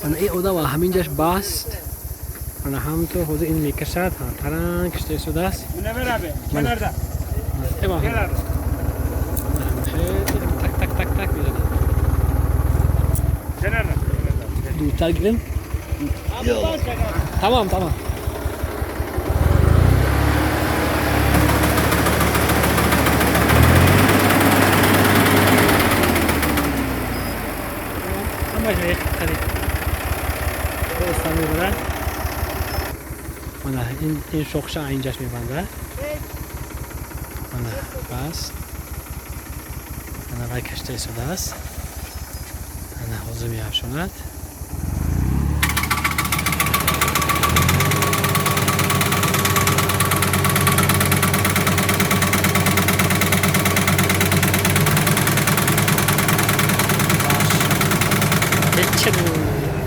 Ана ин одам ҳаминҷаш баст. Ана ҳамтур ҳозир ин мекашад, таранг кашида истодааст. Münevver abi, kenarda. Эва. Gel abi. Хеле так так так так мезанад. Kenarda. Дуртар гирем. Abi bas abi. Тамом, тамом. Ҳамаш рехт оста мебарад. Мана ин шохша инҷаш мебандад. Мана бас. Ана вай кашта истодааст. Ана ҳозир меафшонад.